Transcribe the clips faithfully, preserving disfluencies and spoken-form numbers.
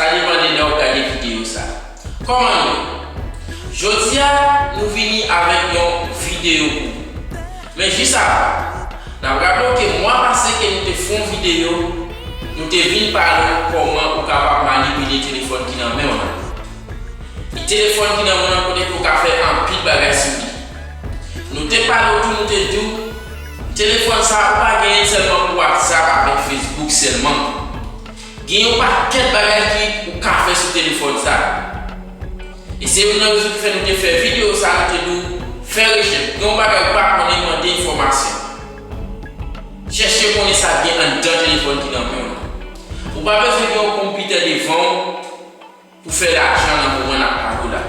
Sa depann de lè w gade videyo sa. Kòman nou ye? Jodi a, nou vini avèk yon videyo pou ou. Men jis avan, n ap raple w ke mwa pase ke nou te fè yon videyo, nou te vin pale w kòman ou kapab manipile telefòn ki nan men w lan. E telefòn ki nan men w lan kote ke w ka fè anpil bagay sou li. Nou te pale w tou, nou te di w, telefòn sa a ou pa genyen l sèlman pou WhatsApp avèk Facebook sèlman. Gen yon pakèt bagay ki ou ka fè sou telefòn sa a. E se youn nan rezon ki fè nou te fè videyo sa a, nou te di w fè rechèch. Gen yon bagay ou pa konnen, mande enfòmasyon. Chèche konnen sa k gen anndan telefòn ki nan men w lan. Ou pa bezwen gen yon konpitè devan w pou fè lajan nan moman n ap pale w la.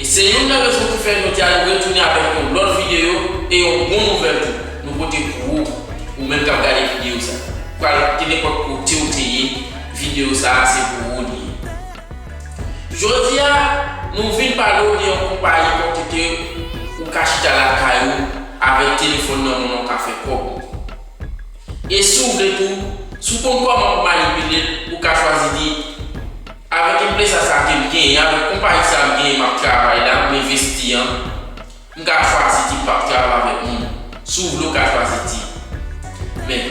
E se youn nan rezon ki fè jodi a nou retounen avèk yon lòt videyo e yon bon nouvèl tou. Nou pote pou ou, ou menm k ap gade videyo sa. Pral kenenpòt kote ou te ye, videyo sa a se pou ou li ye. Jodi a, nou vin pale w de yon konpayi kote ke ou ka chita lakay ou avèk telefòn nan men w lan ou ka fè kòb. E si w vle tou, si w konn kòman pou manipile l, ou ka chwazi di, avèk enpresa sa ke m genyen, avèk konpayi sa m genyen, m ap travay la, m envesti an, m ka chwazi di m p ap travay avèk moun. Si w vle, ou ka chwazi di. Men,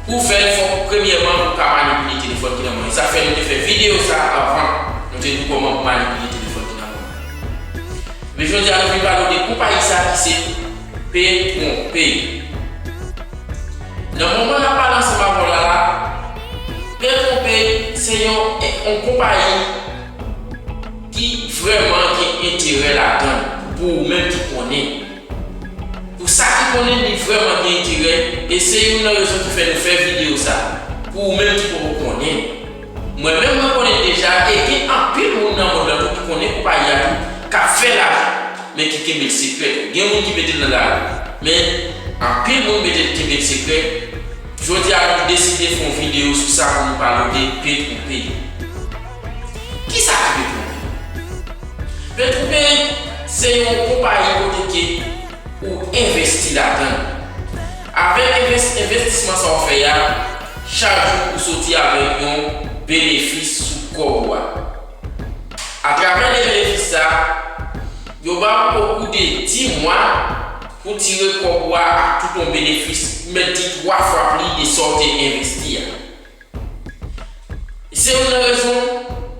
pou w fè l, fòk premyèman ou ka manipile telefòn ki nan men w. E sa fè nou te fè videyo sa avan, nou te di w kòman pou manipile telefòn ki nan men w. Men jodi a, nou vin pale w de konpayi sa ki se Petronpay. Nan moman n ap pale ansanm avè w la la, Petronpay se yon, yon konpayi ki vrèman gen enterè ladan l pou ou menm ki konnen. Pou sa ki konnen, li vrèman gen enterè, e se youn nan rezon ki fè nou fè videyo sa, pou ou menm ki poko konnen. Mwen menm, mwen konnen l deja, e gen anpil moun nan mond lan tou ki konnen konpayi a tou, k ap fè lajan, men ki kenbe l sekrè tou. Gen moun ki mete l nan lari, men anpil moun mete l, kenbe l sekrè. Jodi a, nou deside fè yon videyo sou sa pou nou pale w de Petronpay. Kisa ki Petronpay? Petronpay se yon konpayi kote ke ou envesti ladan l. Avèk enves-, envestisman sa w fè a, chak jou ou soti avèk yon benefis sou kòb ou a. Atravè de benefis sa, yo ba w okou de dis mwa pou tire kòb ou a ak tout yon benefis, ou mèt di twa fwa plis de sa w te envesti a. Se youn nan rezon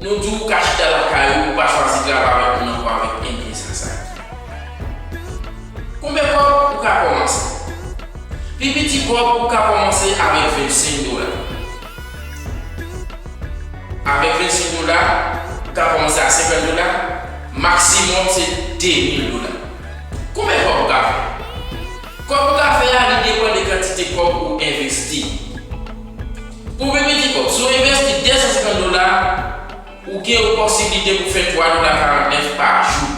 nou di w ka chita lakay ou, ou pa chwazi travay avèk moun ankò avèk enpresa sa. Konbyen kòb ou ka kòmanse? Pi piti kòb ou ka kòmanse avèk vennsenk dola. Avèk vennsenk dola, ou ka kòmanse a senkant dola, maksimòm se de mil dola. Konbyen kòb ou ka fè? Kòb ou ka fè a, li depann de kantite kòb ou envesti. Pou pi piti kòb, si w envesti de san senkant dola, ou gen yon posiblite pou fè twa dola karantnèf pa jou.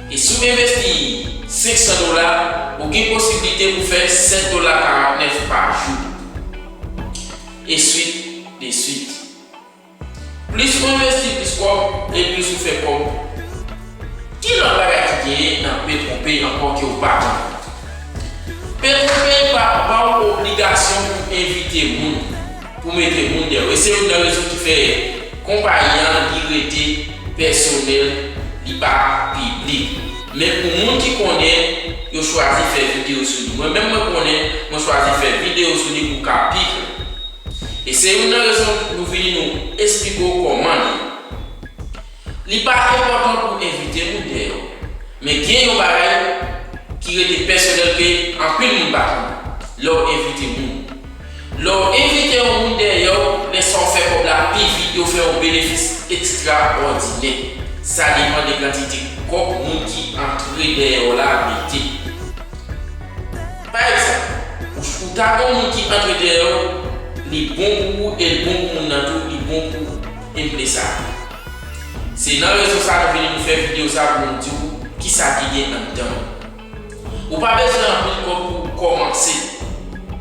E si w envesti senk san dola, ou gen posiblite pou fè sèt dola karantnèf pa jou. E swit de swit. Plis ou envesti plis kòb, e plis ou fè kòb. Ki lòt bagay ki genyen nan Petronpay ankò ke w pa konnen? Petronpay pa ba w obligasyon pou envite moun, pou mete moun dèyè w. E se youn nan rezon ki fè konpayi an, li rete pèsonèl, li pa piblik. Men pou moun ki konnen, yo chwazi fè videyo sou li. Mwen menm, mwen konnen, mwen chwazi fè videyo sou li pou ka pi klè. E se youn nan rezon nou vini nou esplike w kòman li ye. Li pa enpòtan pou envite moun dèyè w. Men gen yon bagay ki rete pèsonèl ke anpil moun pa konnen. Lè w envite moun. Lè w envite yon moun dèyè w, lè sa w fè kòb la pi vit, yo fè yon benefis ekstraòdinè. Sa depann de kantite kòb moun ki antre dèyè w la mete. Pa egzanp, ou, ou ta gen yon moun ki antre dèyè w, li bon pou ou e l bon pou moun nan tou, li bon pou enpresa a. Se nan rezon sa nou vini nou fè videyo sa pou nou di w kisa ki gen anndan l. Ou pa bezwen anpil kòb pou w kòmanse.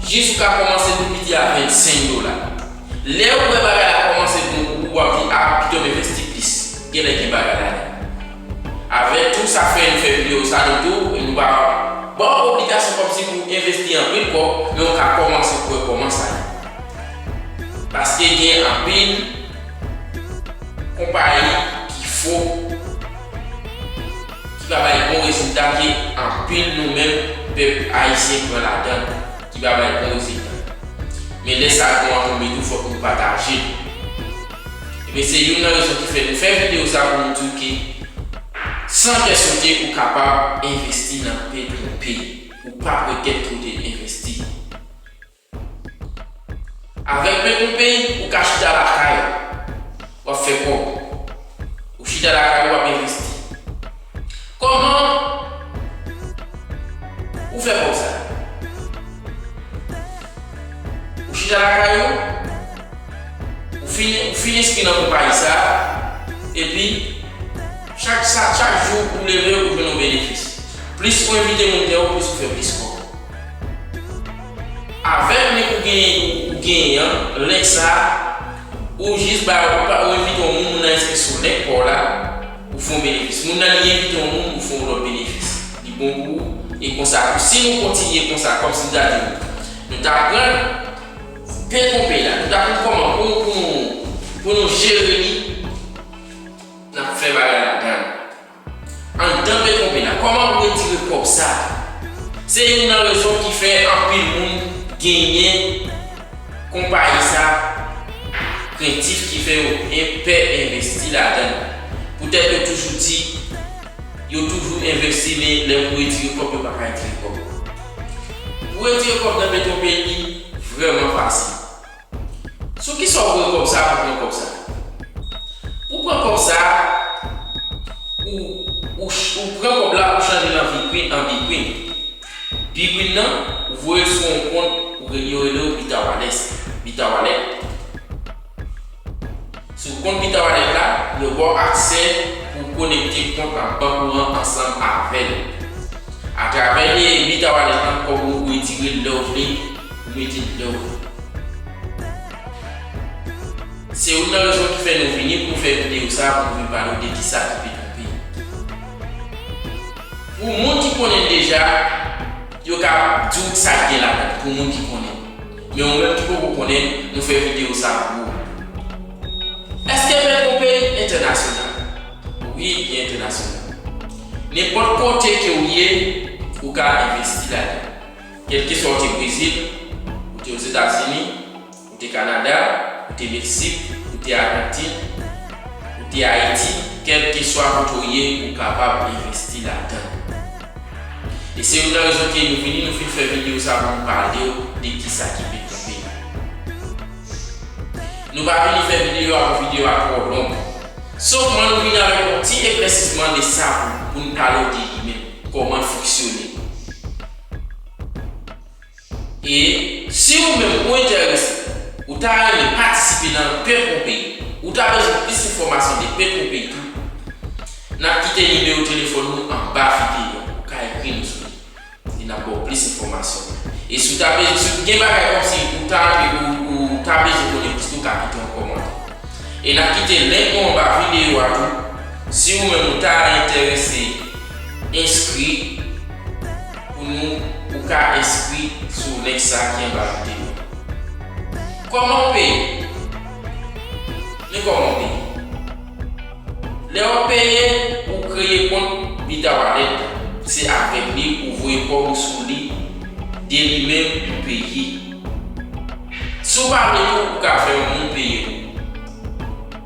Jis ou ka kòmanse pi piti a vennsenk dola. Lè ou wè bagay la kòmanse bon pou ou, w ap di, "A, pito m envesti plis. Genlè gen bagay ladan." Avèk tou sa fè nou fè videyo sa, nou di w, nou pa ba w obligasyon kòmsi pou w envesti anpil kòb, men ou ka kòmanse pou w wè kòman sa ye. Paske gen anpil konpayi ki fo, ki pa bay bon rezilta, ke anpil nou menm pèp ayisyen pran ladan, ki pa bay bon rezilta. Men lè sa gon an tonbe tou, fòk nou pataje l. Ebyen, se youn nan rezon ki fè nou fè videyo sa pou nou di w ke san kè sote, ou kapab envesti nan Petronpay. Ou p ap regrèt ke w te envesti. Avèk Petronpay, ou ka chita lakay ou, w ap fè kòb. Ou chita lakay ou, w ap envesti. Kòman ou fè kòb sa? Ou chita lakay ou, ou fin, ou fin enskri nan konpayi sa, epi chak sa, chak jou ou leve, ou jwenn yon benefis. Plis ou envite moun dèyè w, plis ou fè plis kòb. Avèk link ou genyen, ou genyen an, link sa, ou jis ba, ou pa, ou envite yon moun, moun nan enskri sou link pa w la, ou fè yon benefis. Moun nan li envite yon moun, ou fè yon lòt benefis. Li bon pou ou, e konsa tou. Si nou kontinye konsa, kòmsi m ta di nou, nou ta pran Petronpay la, nou ta konn kòman pou, pou nou, pou nou jere li, n ap fè bagay ladan l. Anndan Petronpay la, kòman pou retire kòb sa? Se youn nan rezon ki fè anpil moun genyen konpayi sa krentif, ki fè yo en-, pè envesti ladan l. Poutèt yo toujou di, yo toujou envesti, men lè pou retire kòb, yo pa ka retire kòb. Pou retire kòb nan Petronpay, li vrèman fasil. Sou kisa w voye kòb sa pou pran kòb sa? Pou pran kòb sa, ou, ou, ou pran kòb la, ou chanje l an Bitcoin, an Bitcoin. Bitcoin nan, ou voye l sou yon kont, ou re-, yo rele w Bitawallet. Bitawallet. Sou kont Bitawallet la, yo ba w aksè pou w konekte kont ak bank ou an ansanm avè l. Atravè Bitawallet lan, kòb ou, ou retire l lè w vle, ou mete l lè w vle. Se youn nan rezon ki fè nou vini pou nou fè videyo sa, pou nou vin pale w de kisa ki Petronpay. Pou moun ki konnen l deja, yo ka di w sa k gen ladan l, pou moun ki konnen l. Men ou menm ki poko konnen l, nou fè videyo sa pou ou. Èske Petronpay entènasyonal? Wi, li entènasyonal. Nenpòt kote ke w ye, ou ka envesti ladan l. Kèlkeswa w te Brezil, ou te Ozetazini, ou te Kanada, ou te Meksik, ou te Ajantin, ou te Ayiti, kèlkeswa kote w ye, ou kapab envesti ladan l. E se youn nan rezon ke nou vini, nou vin fè videyo sa pou nou pale w de kisa ki Petronpay. Nou pa vini fè videyo a pou videyo a twò long. Sèlman nou vini avèk yon ti eklèsisman de sa pou, pou nou pale w de li menm, kòman l fonksyone. E si ou menm ou enterese, ou ta renmen patisipe nan Petronpay, ou ta bezwen plis enfòmasyon de Petronpay tou, n ap kite nimewo telefòn nou anba videyo a. Ou ka ekri nou sou li. E n ap ba w plis enfòmasyon. E si w ta bezwen, si w gen bagay kòmsi ou ta, ou, ou ta bezwen konnen plis, ou ka kite yon kòmantè. E n ap kite link nou anba videyo a tou. Si ou menm ou ta enterese enskri pou nou, ou ka enskri sou link sa ki anba videyo a. Kòman w peye? Men kòman w peye. Lè w peye, ou kreye kont Bitawallet. Se avèk li ou voye kòb ou sou li, de li menm ou peye. Si w pa vle tou, ou ka fè yon moun peye pou ou.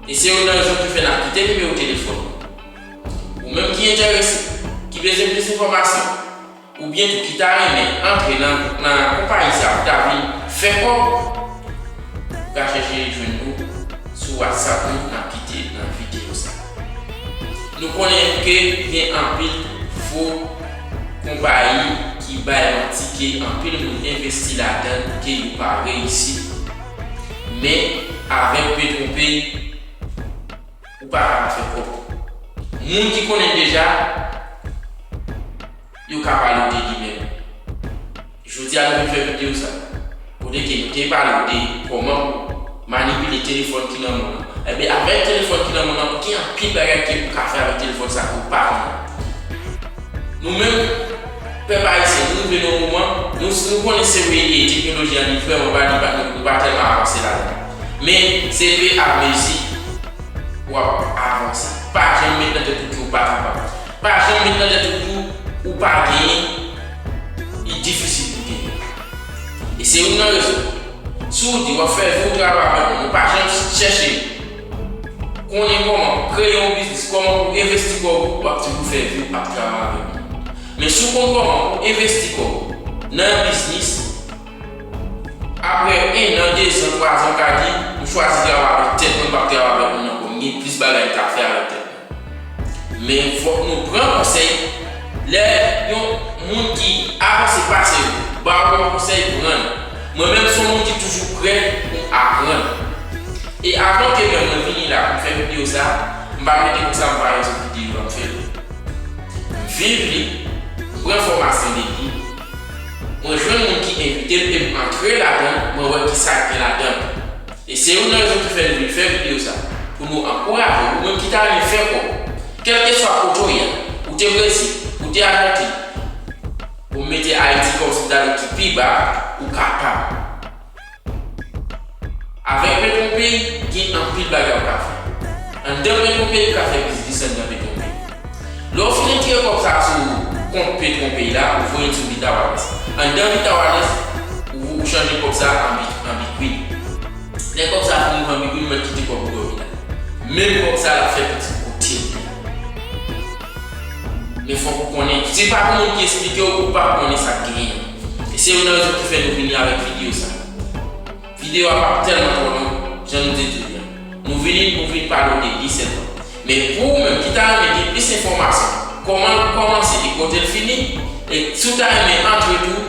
E se youn nan rezon ki fè n ap kite nimewo telefòn ou. Ou menm ki enterese, ki bezwen plis enfòmasyon, oubyen tou ki ta renmen antre nan, nan konpayi sa pou ta vin fè kòb, ou ka chèche jwenn nou sou WhatsApp nou, n ap kite nan videyo sa. Nou konnen ke gen anpil fo konpayi ki bay manti, ke anpil moun envesti ladan l, ke yo pa reyisi. Men, avèk Petronpay, ou pa ka pa fè kòb. Moun ki konnen l deja, yo ka pale w de li menm. Jodi a, nou vin fè videyo sa. Kote ke nou te pale w de kòman pou manipile telefòn ki nan men w lan. Ebyen, avèk telefòn ki nan men w lan, gen anpil bagay ke ou ka fè avèk telefòn sa ke ou pa konnen. Nou menm, pèp ayisyen, nou rive nan yon moman, nou, nou konnen se vre, teknoloji an li vrèman ba, li pa, nou, nou pa tèlman avanse ladan. Men se pe a mezi w ap avanse. Pa janm met nan tèt ou ke w pa kapab. Pa janm met nan tèt ou tou ou pa genyen. Li difisil pou w genyen. E se youn nan rezon. Si w di w ap fè vi w travay avèk moun, ou pa janm chèche konnen kòman kreye yon biznis, kòman pou envesti kò w, w ap toujou fè vi w ap travay avèk moun. Men si w konn kòman pou envesti kò w nan yon biznis, apre en an, de zan, twa zan, w ka di, "M chwazi travay avèk tèt mwen, m p ap travay avèk moun ankò, m gen plis bagay m ka fè avèk tèt mwen." Men fòk nou pran konsèy. Lè yon moun ki avanse pase w ba w yon konsèy, pran l. Mwen menm, se yon moun ki toujou prè pou aprann. E avan ke menm mwen vini la pou m fè videyo sa, m pa mete konsa m pa rezo videyo a, m fè l. M viv li, m pran fòmasyon de li, mwen jwenn moun ki envite m e m antre ladan l, mwen wè kisa k gen ladan l. E se youn nan rezon ki fè nou vin fè videyo sa, pou nou ankouraje w, ou menm ki ta renmen fè kòb, kèlkeswa kote w ye, ou te Brezil, ou te Ajantin, pou m mete Ayiti kòm si m ta di ki pi ba, ou kapab. Avèk Petronpay, gen anpil bagay ou ka fè. Anndan Petronpay, ou ka fè biznis anndan Petronpay. Lè w fin retire kòb sa a sou kont Petronpay la, ou voye l sou Vita Wallets. Anndan Vita Wallets, ou, ou chanje kòb sa a an bit-, an Bitcoin. Lè kòb sa a fin moute an Bitcoin, ou mèt kite kòb ou dòmi la. Menm kòb sa a, l ap fè pitit kote l ye. Men fòk ou konnen. Se pa pou moun ki esplike w, ou pa konnen sa k genyen. E se youn nan rezon ki fè nou vini avèk videyo sa a. Videyo a p ap tèlman twò long, jan nou te di w la. Nou vini pou vin pale w de li sèlman. Men pou ou menm ki ta renmen gen plis enfòmasyon, kòman l kòmanse e kote l fini, e si w ta renmen antre tou,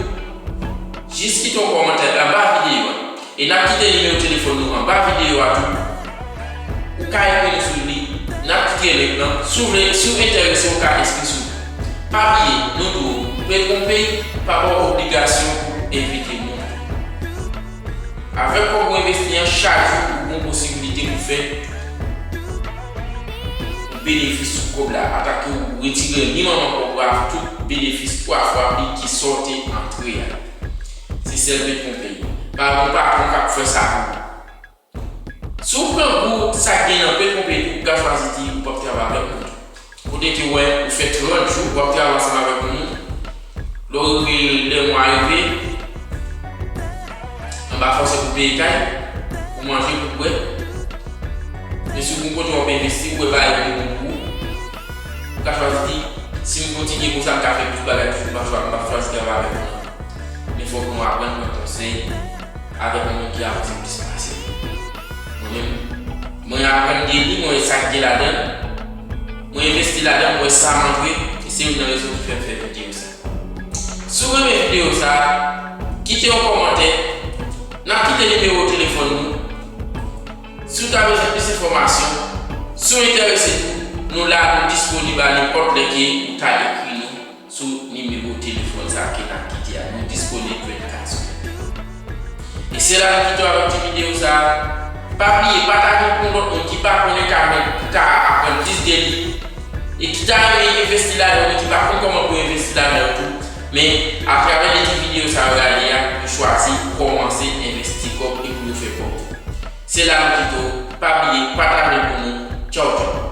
jis kite yon kòmantè anba videyo a. E n ap kite nimewo telefòn nou anba videyo a tou. Ou ka ekri nou sou li. N ap kite link lan. Si w vle, si w enterese, ou ka enskri sou li. Pa bliye, nou di w, Petronpay pa ba w obligasyon pou w envite moun. Avèk kòb ou envesti an, chak jou ou gen posiblite pou fè yon benefis sou kòb la, atake ou retire li manman kòb la, tout benefis twa fwa plis ki sa w te antre a. Se sèl Petronpay. Pa gen patwon k ap fè sa pou ou. Si w pran gou sa k gen nan Petronpay tou, ou ka chwazi di ou p ap travay avèk moun. Kote ke w wè ou fè trant jou w ap travay ansanm avèk moun, lè w rive, lè mwa rive, anba fòse pou peye kay, pou manje, pou bwè. Men si w gen kote w ap envesti, ou wè bagay yo bon pou ou, ou ka chwazi di, "Si m kontinye konsa, m ka fè plis bagay toujou, m p ap chwa-, m p ap chwazi travay avèk moun ankò." Men fòk nou aprann pran konsèy avèk yon moun ki avanse plis pase nou. Mwen menm, mwen aprann de li, mwen wè sa k gen ladan l, mwen envesti ladan l, mwen wè sa m antre, e se youn nan rezon ki fè m fè videyo sa. Si w renmen videyo sa, kite yon kòmantè, n ap kite nimewo telefòn nou. Si w ta bezwen plis enfòmasyon, si w enterese tou, nou la, nou disponib a nenpòt lè ke ou ta ekri nou sou nimewo telefòn sa a ke n ap kite a. Nou disponib vennkat sou vennkat. E se la nou kite w avèk ti videyo sa a. Pa bliye, pataje l pou lòt moun ki pa konnen ka, ka aprann plis de li. E ki ta renmen envesti ladan yo, men ki pa konn kòman pou envesti ladan yo tou. Men, atravè de ti videyo sa yo gade a, yo chwazi kòmanse envesti kòb e pou yo fè kòb. Se la nou kite w. Pa bliye, pataje l pou nou. Tchaw, tchaw.